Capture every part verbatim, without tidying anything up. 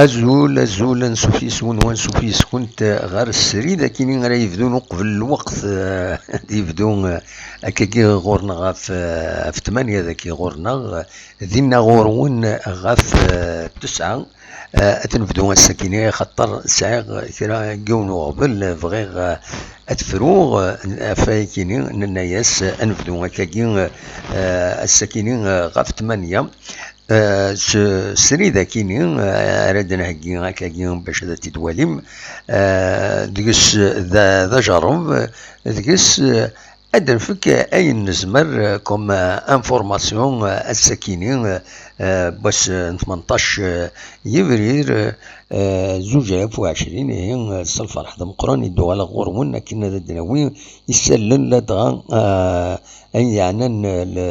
Azul, azul, ansuf yes-wen, wansuf yes-kent ɣer srid akini ara yebdun uqbel lweqt, eh, ad yebdu, eh, akkagi ɣur-neɣ ɣef, eh, ɣef tmanya dagi ɣur-neɣ, eh, dinna ɣur-wen ɣef, eh, tesɛa. Eh, ad nebdu ass-akini, axaṭer sɛiɣ kra n yiwen uɣbel, eh, bɣiɣ, eh, ad t-fruɣ, eh, ɣef wayakini, nenna-yas, eh, ad nebdu akkagi, eh, ass-akini, eh, ɣef tmanya. Eh, s-, srid akini, eh, ara d-nheggi akkagi bac ad t-id-twalim. Eh, deg-s d, d ajerreb, deg-s, eh, ad d-nfek ayen nezmer, eh, comme, eh, information, eh, ass-akini, eh, eh, n wass, eh, n tmenṭac, eh, yebrir, eh, eh, zuǧ alaf u ɛecrin, ihi, eh, s lferḥ d ameqqran i d-uɣaleɣ ɣur-wen akken ad d-nawi isallen ladɣa, eh, ayen yeɛnan, eh, le,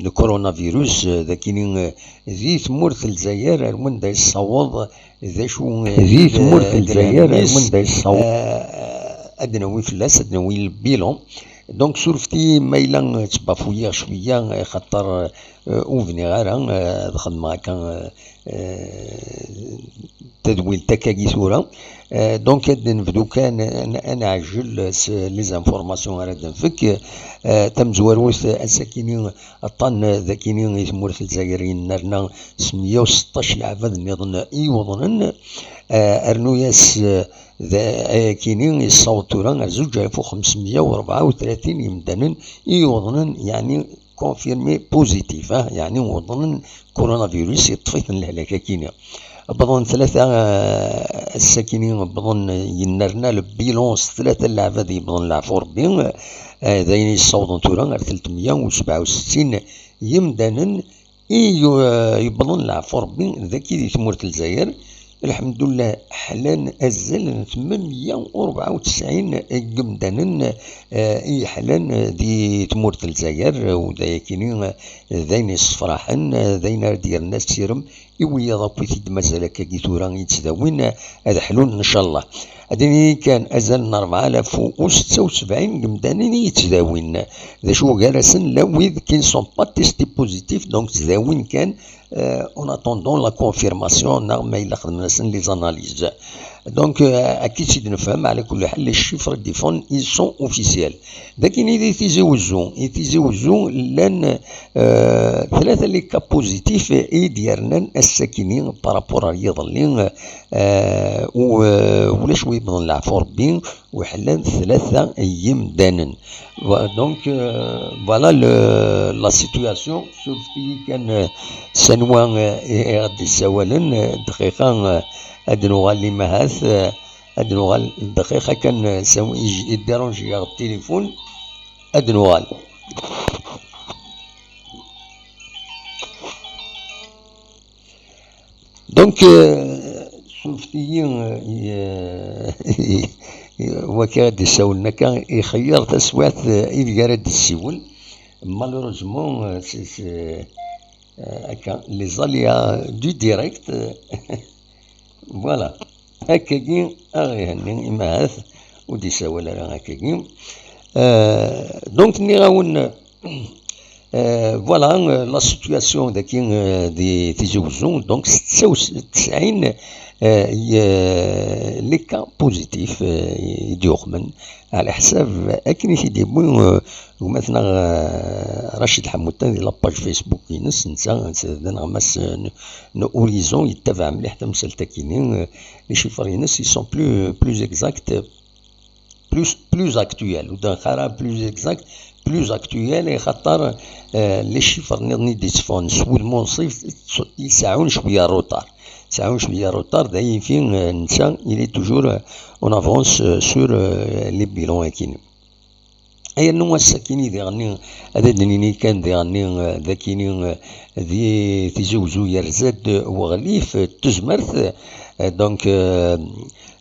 le coronavirus, eh, d akini, eh, di tmurt n Lezzayer, ar wanda yessaweḍ, d acu, eh, di tmurt n Lezzayer, ar wanda yessaweḍ, eh, ad d-nawi fell-as, ad d-nawi le bilan. Donc, surfet-iyi ma yella ttbafuyiɣ cwiya, eh, xaṭer, eh, ur bniɣ ara, eh, ad xedmeɣ akka, eh, eh, tadwilt akkagi tura. Eh, donc, ad nebdu kan, ad n-, ad neɛjel s les informations ara d-nfek. Eh, tamezwarut, ass-akini, aṭṭan d akini i tmurt n Lezzayer yennerna s meyya u seṭṭac leɛbad nniḍen i yuḍnen. Eh, rnu-yas, eh, d ayakini yessaweḍ tura ar zuǧ alaf u xemsmeyya u rebɛa u tlatin yemdanen i yuḍnen, yeɛni confirmé positif, ah, yeɛni uḍnen coronavirus, yeṭṭef-iten lehlak akini. Wwḍen tlata, eh, ass-akini wwḍen, yennerna le bilan s tlata n leɛbad yewwḍen leɛfu Rebbi, eh, d ayen yessawḍen tura ar telt meyya u sebɛa u settin yemdanen i yu-, eh, yewwḍen leɛfu Rebbi dagi di tmurt n Lezzayer. Lḥemdullah, ḥlan azal n tmemya u rebɛa u tesɛin n yemdanen, eh, i yeḥlan di tmurt n Lezzayer, u d ayakini, eh, d ayen yessefraḥen, eh, d ayen ara d-yerren asirem i wiyaḍ akk i t-id-mazal akkagi tura i yettdawin, eh, ad ḥlun, ncallah. Ad nini kan azal n rebɛa alaf u setta u sebɛin n yemdanen i yettdawin. D acu gar-asen, llan wid qui ne sont pas testés positifs, donc ttdawin kan, euh, en attendant la confirmation, neɣ ma yella xedmen-asen les analyses. Donc, euh, akka i tt-id-nefhem, ɛla kulli ḥal, les chiffres d-ifan, ils sont officiels. D akken i di Tizi Wezzu, i Tizi Wezzu llan, euh, tlata les cas positifs i d-yernan ass-akini par rapport ar yiḍelli, euh, u, euh, ulac wi yewwḍen leɛfu Rebbi, u ḥlan tlata n yimdanen. Vo-, donc, euh, voilà le, la situation. Surfet-iyi kan, euh, s anwa, euh, i, i ɣ-d-issawalen, euh, dqiqa, euh, ad nuɣal imahat, euh, ad nuɣal dqiqa kan, euh, s anwa i, i dérange-yaɣ tilifun, ad nuɣal. Donc, euh, surfet-iyi, euh, i, euh, i, i, waki ad d-issawlen akka, ixeyyer taswiɛt, euh, ideg ara d-issiwel. Malheureusement, euh, c'est, c'est, euh, akka, les aléas du direct, euh, voilà. Akkagi, a ɣ-ihenni, imahat, ur d-issawal ara akkagi. Euh, donc, nniɣ-awen, euh, voilà, euh, la situation daki, euh, di Tizi Wezzu, donc, setta u tesɛin, euh, y-, les cas positifs, euh, i d-yuxmen, ɛla ḥsab akken i t-id-yewwi, euh, gma-tneɣ, euh, Racid Ḥammutan di la page Facebook-ines, netta, d aneɣmas, euh, n, n Horizon, yettabaɛ mliḥ tamsalt-akini, euh, les chiffres-ines, ils sont plus, plus exacts, plus, plus actuels, ur d-nniɣ ara plus exact, plus actuels, i xaṭer, euh, les chiffres nniḍen i d-itteffɣen s wudem unṣib, seɛɛun cwiya retard. Seɛɛun cwiya retard, d ayen fi, euh, netta, il est toujours, euh, en avance, euh, sur, euh, les bilans akini. Ayen n wass-akini diɣenni, ad d-nini kan diɣenni, eh, d akini, eh, di Tizi Wezzu yerza-d weɣlif, eh, n tezmert, eh, donc, eh,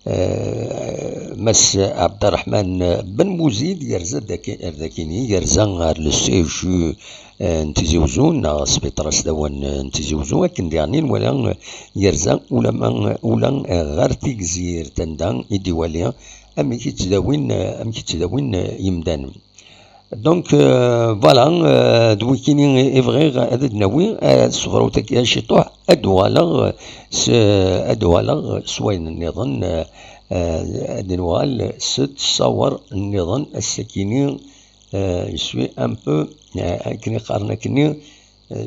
eh, Mass Abderrahmane Ben Mouzid yerza-d aki-, ar dakini, yerza ar le C H U, eh, n Tizi Wezzu, neɣ sbiṭar asdawan, eh, n Tizi Wezzu, akken diɣenni nwala, eh, yerza ulama, ula, eh, ɣer Tigzirt, anda i d-iwali amek i ttdawin, eh, amek i ttdawin, eh, yimdanen. Donc, euh, voilà, euh, d wikini i bɣiɣ ad d-nawi, euh, ṣebrew tagi ciṭuḥ, ad uɣaleɣ s, ad uɣaleɣ s wayen nniḍen, euh, euh, ad nuɣal s ttṣawer nniḍen. Ass-akini, euh, je suis un peu, euh, akken i qqaren akkenni, euh,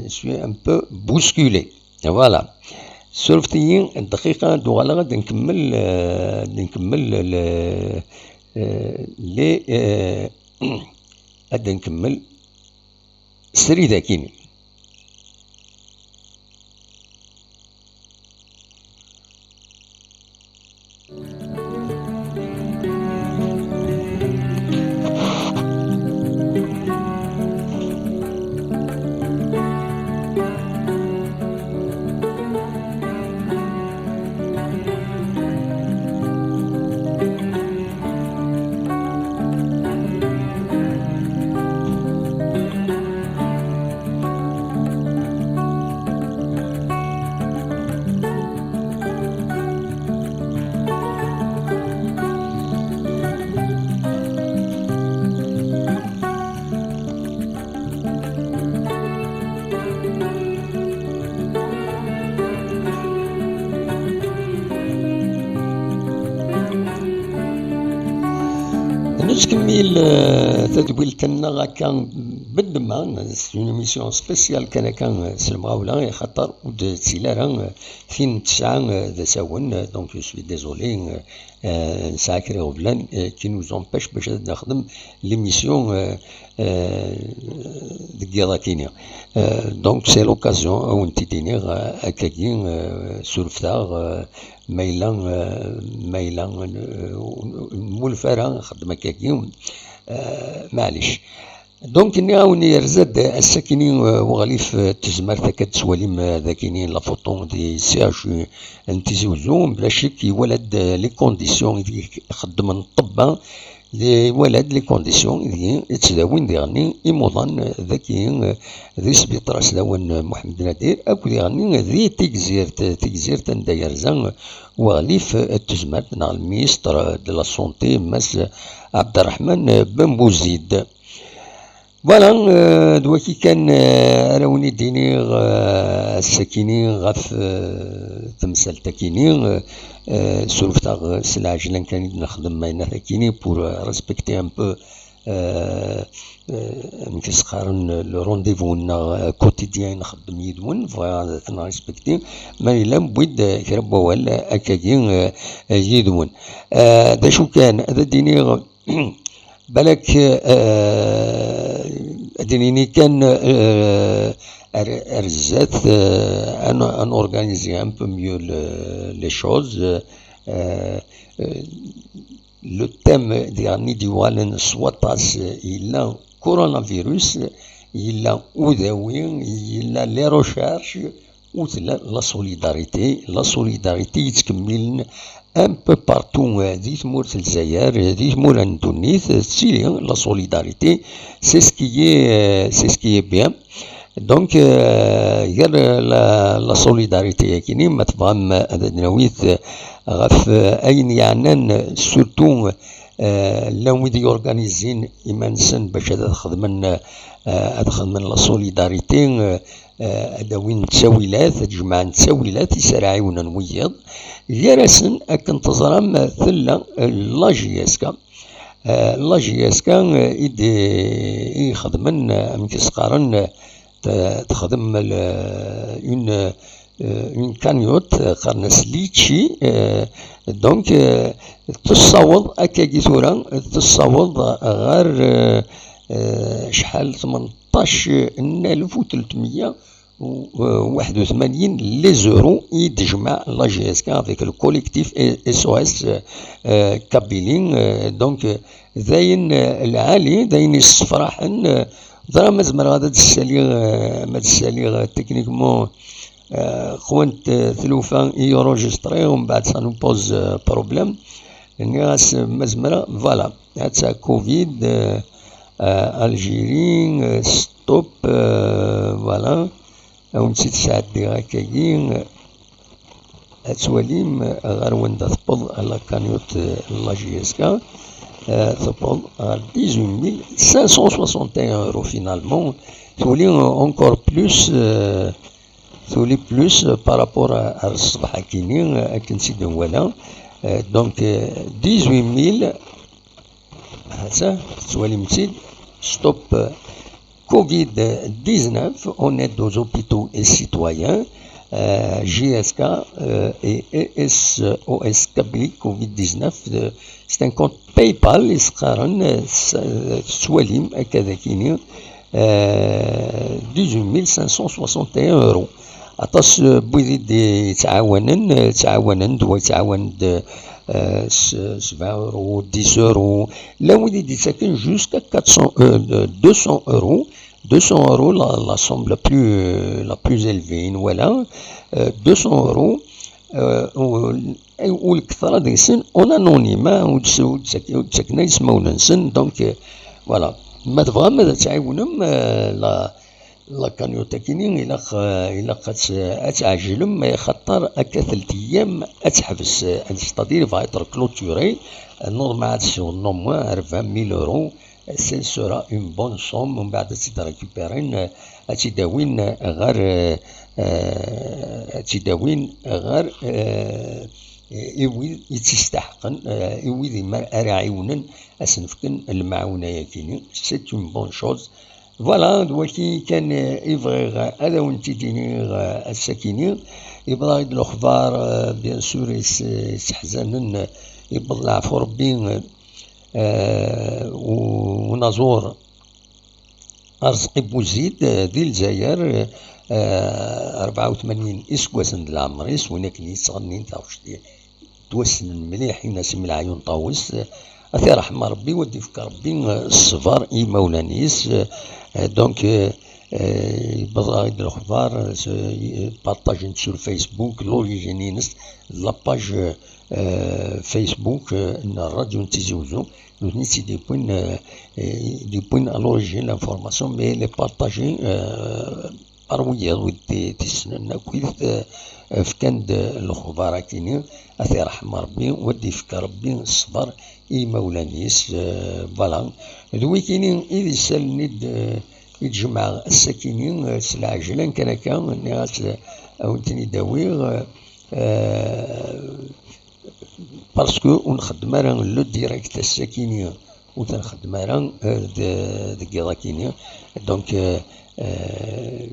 je suis un peu bousculé. Voilà. Surfet-iyi dqiqa, ad uɣaleɣ ad nkemmel, euh, ad nkemmel le, euh, les, euh, ad nkemmel srid akini. Nettkemmil, euh, tadwilt-nneɣ akka beddma, c'est une émission spéciale kan akka, euh, s lemɣawla, axaṭer ur d-tettili ara, euh, tin tesɛa, euh, d asawen, euh, donc je suis désolé, euh, euh, nesɛa kra iɣeblan, euh, qui nous empêche bac ad nexdem l'émission, euh, euh, deg yiḍ akini. Euh, donc c'est l'occasion, ad wen-t-id-iniɣ, euh, akkagi, euh, surfet-aɣ, euh, ma yella, euh, ma yella, euh, ur nemmulef ara nxeddem akkagi, euh, maɛlic. Donc, nniɣ-awen yerza-d ass-akini, euh, uɣlif, euh, n tezmert, akka d-tettwalim, euh, dagini la photo di C H U n Tizi Uzzu, bla ccek iwala-d, euh, les conditions ideg xeddmen ṭṭebba, iwala-d les conditions ideg i ttdawin diɣenni imuḍan, euh, dagi, euh, di sbiṭar-a s lawan, euh, Muḥemmed Nadir, akk diɣenni di Tigzirt, Tigzirt anda yerza, euh, uɣlif, euh, n tezmert neɣ le ministre, euh, de la santé, Mass Abderrahmane, euh, Ben Bouzid. Voilà, euh, d waki kan, euh, ara wen-id-iniɣ, euh, ass-akini ɣef, euh, temsalt-akini, euh, euh, surfet-aɣ s lɛejlan kan i d-nexdem ayennat-akini pour, euh, respecter un peu, euh, euh, amek i s-qqaren, le rendez-vous-nneɣ, euh, quotidien i nxeddem yid-wen. Bɣiɣ ad ten-respecter. Ma yella newwi-d, euh, kra n wawal, euh, akkagi, euh, yid-wen. Euh, d acu kan, ad d-iniɣ, Balak, euh, ad d-nini kan, euh, ar, ar zdat, euh, ad n-, ad n-organiser un peu mieux le, les choses. Euh, euh, le thème diɣen i d-yuɣalen s waṭas, euh, yella coronavirus, yella udawi, yella les recherches, u tella la solidarité, la solidarité yettkemmilen un peu partout, euh, di tmurt n Lezzayer, euh, di tmura n ddunit, euh, tettili la solidarité, c'est ce qui est, euh, c'est ce qui est bien. Donc, euh, gar, euh, la, la solidarité-yakini, ma tebɣam, euh, ad d-nawit, euh, ɣef, euh, ayen yeɛnan, euh, surtout, euh, llan wid yorganizin iman-nsen bac ad xedmen, euh, ad xedmen la solidarité, euh, euh, ad d-awin ttawilat, ad jemɛen ttawilat i s ara ɛiwnen wiyiḍ. Gar-asen, akken teẓram, tella, euh, la J S K. Euh, la J S K, euh, i d-, i ixedmen, euh, amek i s-qqaren, euh, t-, texdem le, une, euh, une cagnotte, euh, qqaren-as Litchi, euh, donc, euh, tessaweḍ, akkagi tura, tessaweḍ ɣer, euh, euh, acḥal, tmenṭac n alef u tletmeyya u, euh, waḥed u tmanyin les euros i d-tejmeɛ la J S K avec le collectif S O S, euh, Kabylie. Euh, donc, euh, d ayen, euh, lɛali, d ayen yessefraḥen. Euh, ẓriɣ ma zemreɣ ad d-ssaliɣ, euh, ma d-ssaliɣ, euh, techniquement, euh, qwant, euh, tlufa i enregistré, umbeɛd ça nous pose, euh, problème. Nniɣ-as, euh, ma zemreɣ, voilà, atta covid, euh, euh, Algérie, euh, stop, euh, voilà. Ad wen-tt-id-sɛeddiɣ akkagi, ad twalim ɣer wanda tewweḍ la cagnotte n la J S K. euh, tewweḍ ɣer dix-huit mille cinq cent soixante et un euros finalement. Tuli, euh, encore plus, euh, tuli plus, euh, par rapport à, à ṣṣbeḥ akini, euh, akken tt-id-nwala. Euh, donc, euh, dix-huit mille, ha-tt-a, tettwalim-tt-id, stop, euh, covid dix-neuf, on aide aux hôpitaux et citoyens, euh, J S K, euh, et S O S Kabylie covid dix-neuf, euh, c'est un compte PayPal, i s-qqaren, euh, s-, euh, tettwalim akka d akini, euh, dix-huit mille cinq cent soixante et un euros. Aṭas, euh, n wid i d-yettɛawanen, euh, ttɛawanen-d, wa yettɛawan-d, euh, s-, sebɛa euros, dix euros. Llan wid i d-yettaken jusqu'à quatre cents, euh, deux cents euros. Deux cents euros, la, la somme la plus, euh, la plus élevée, voilà. Euh, deux cents euros, euh, u, u lketṛa deg-sen, en anonyme, hein, ur d-, ur d-, ur d-ttaken ara ismawen-nsen, donc, euh, voilà. Ma tebɣam ad tɛiwnem, euh, la, la cagnotte-agi-nni, ilaq, euh, ilaq ad tt-, ad tɛejlem, axaṭer akka telt ayyam ad teḥbes, euh, c'est-à-dire, va être clôturée, euh, normal ad tesɛu au moins أربعمية euros, ce sera une bonne somme, mbeɛd ad tt-id-récupérin, euh, ad tt-id-awin, euh, ɣer, euh, euh, ad tt-id-awin ɣer, euh, i wid i tt-isteḥqen, euh, i wid i ma-, ara ɛiwnen, ad sen-fken lemɛawna-yagi-nni. C'est une bonne chose. Voilà, d wagi kan, euh, i bɣiɣ ad awen-t-id-iniɣ, euh, ass-agi-nni. Yewweḍ-aɣ-id lexbar, euh, bien sûr, is-, iseḥzanen, euh, yewweḍ leɛfu Rebbi, euh, euh, u-, unaẓur Arezqi Buzid, eh, di Lezzayer, eh, rebɛa u tmanyin iseggasen d leɛmer-is, win akken yettɣennin taɣect-, ttwassnen mliḥ, ini-as Imleɛyun Ṭawes, eh, ad t-iṛḥem Ṛebbi, u ad d-ifk Ṛebbi, eh, ṣṣber i yimawlan-is, eh, donc, eh, eh, yewweḍ-aɣ-id lexbar, eh, s-, eh, partagen-t sur Facebook, l'origine-ines, la page, eh, Facebook, eh, n Rradyu n Tizi Uzzu, nutni i tt-id-yewwin, eh, eh, d-yewwin à l'origine l'information, mais elle est partagée, eh, par wiyaḍ wid i t-, t-issnen akk, wid, eh, fkan-d lexbar-agi-nni, ad t-iṛḥem Ṛebbi, u ad d-ifk Ṛebbi ṣṣber i yimawlan-is, eh, voilà. D wigi-nni i d isallen i d-, eh, i d-jemɛeɣ ass-agi-nni, eh, s lɛejlan kan akka, nniɣ-as, eh, ad wen-ten-id-awiɣ, eh, eh, parce que ur nxeddem ara le direct ass-agi-nni, ur t-nxeddem ara, euh, de-, deg yiḍ-agi-nni. Donc, euh, euh,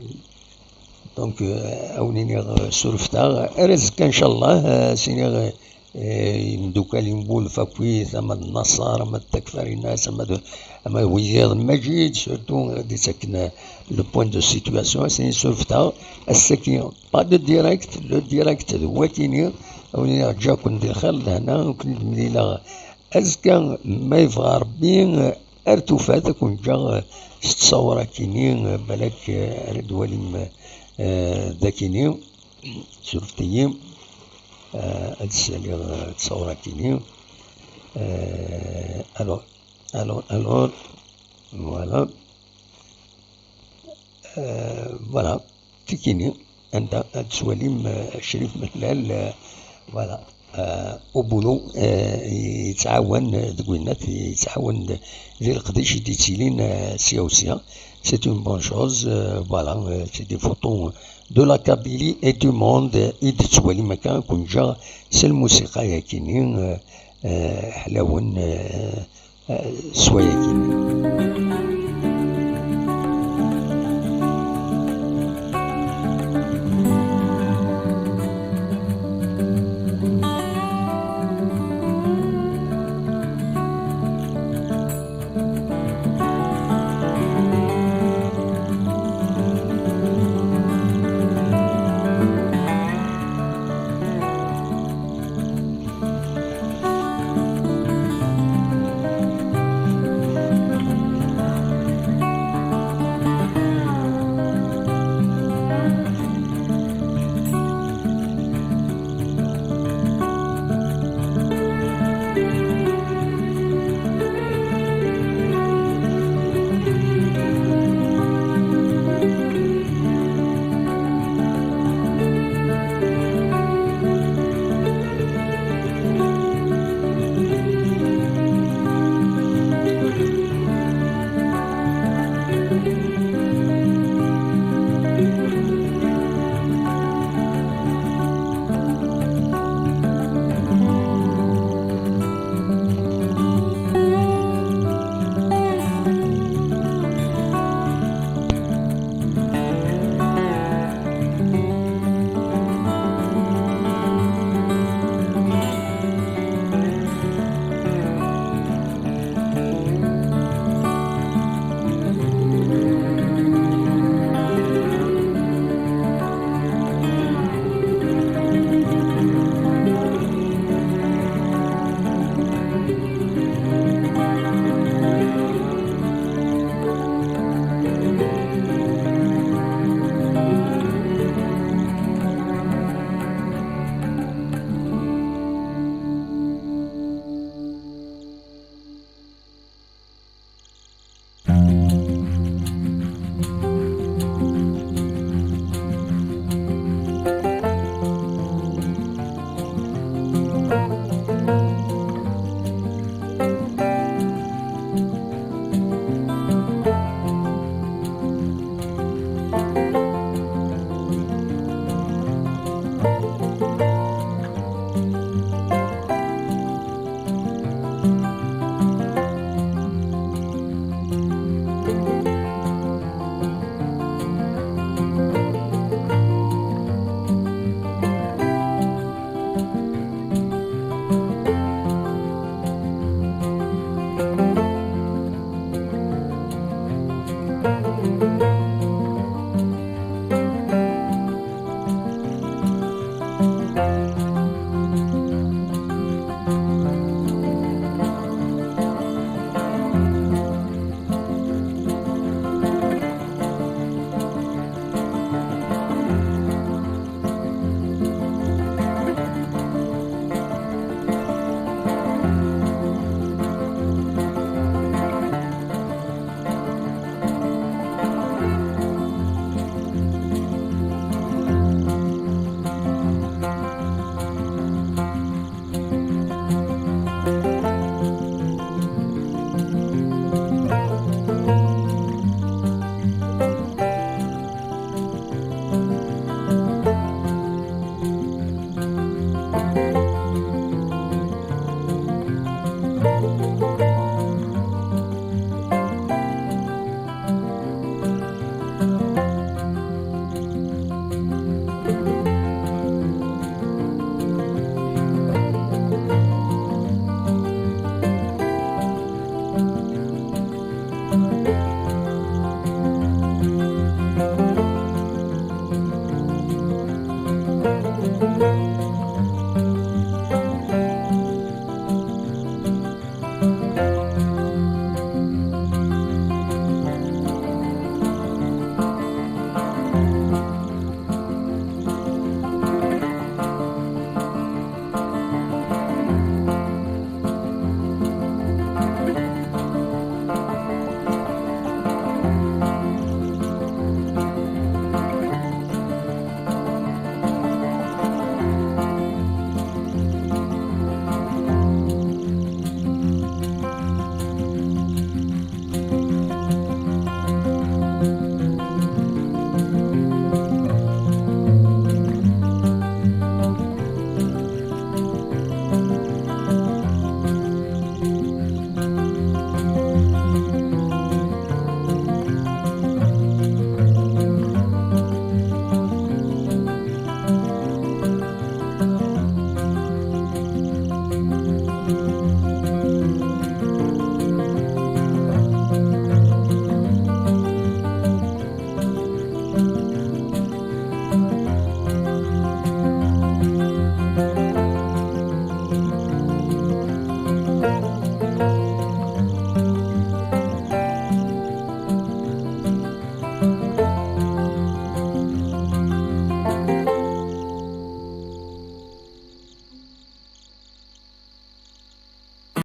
donc, euh, ad wen-iniɣ, euh, surfet-aɣ. Ar azekka, ncallah, euh, ad s-iniɣ, euh, imeddukal n wulef akk, ama d Naṣer, ama d Takfarinas, ama d, ama d wiyaḍ n Maǧid, surtout, ad d-ittaken, euh, le point de situation, ad s-iniɣ surfet-aɣ. Ass-agi, pas de direct, le direct d wagini, ad wen-iniɣ ǧǧiɣ-ken di lxir d lehna, ad ken-id-mlileɣ azekka, ma yebɣa Ṛebbi, ar tufat, ad ken-ǧǧeɣ s ttṣawṛa-kini, balak, eh, ara d-twalim, eh, dagini, surfet-iyi, eh, ad d-ssaliɣ, eh, ttṣawṛa-kini. Eh, alors, alors, alors, voilà. Euh, voilà, tikini, anda ad twalim, euh, Crif Mehlal, euh, voilà, euh, au boulot, euh, yettɛawan, euh, deg winnat, yettɛawan d-, di leqdic i d-yettilin, euh, sya u sya. C'est une bonne chose, euh, voilà, euh, c'est des photos de la Kabylie et du monde, euh, i d-tettwalim akka, kunǧa, s lmusiqa yakini, euh, euh, ḥlawen, euh, s wayagi.